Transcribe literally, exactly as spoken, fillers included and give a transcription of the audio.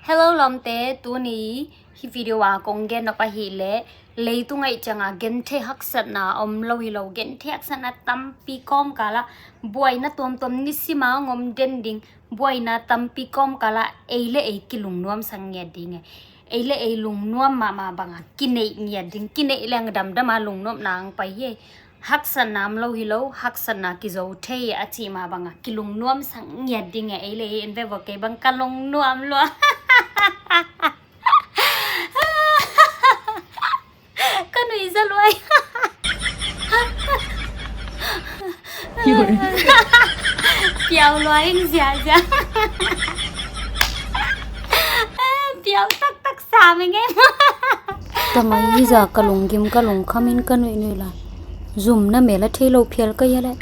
Hello lawmte, tuni hih video ah kong gen nop ahih leh, leitung ah i ciang a genthei haksatna om lo hi lo, genthei haksatna tampi kawmkal ah, buaina tuamtuam nisim a hong om den ding, buaina tampi kawmkal ah ei le ei kilungnuamsak ngiat ding e. Ei le ei lungnuam mahmah bang a kineih ngiat ding, kineih leng damdam a lungnuamna hong pai hi. Haksatna om lo hi lo, haksatna kizo thei a cih mah bang a kilungnuamsak ngiat ding e. Ei le ei en ve vua, kei bang ka lungnuam lua. Ka nuihza lua. Piau lua ing ziahziah. Piau taktak sa meng e. Tamai hi za, ka lunggim ka lungkham in ka nuihnuih lai. Zumna mel a thei lo phial ka hia leh.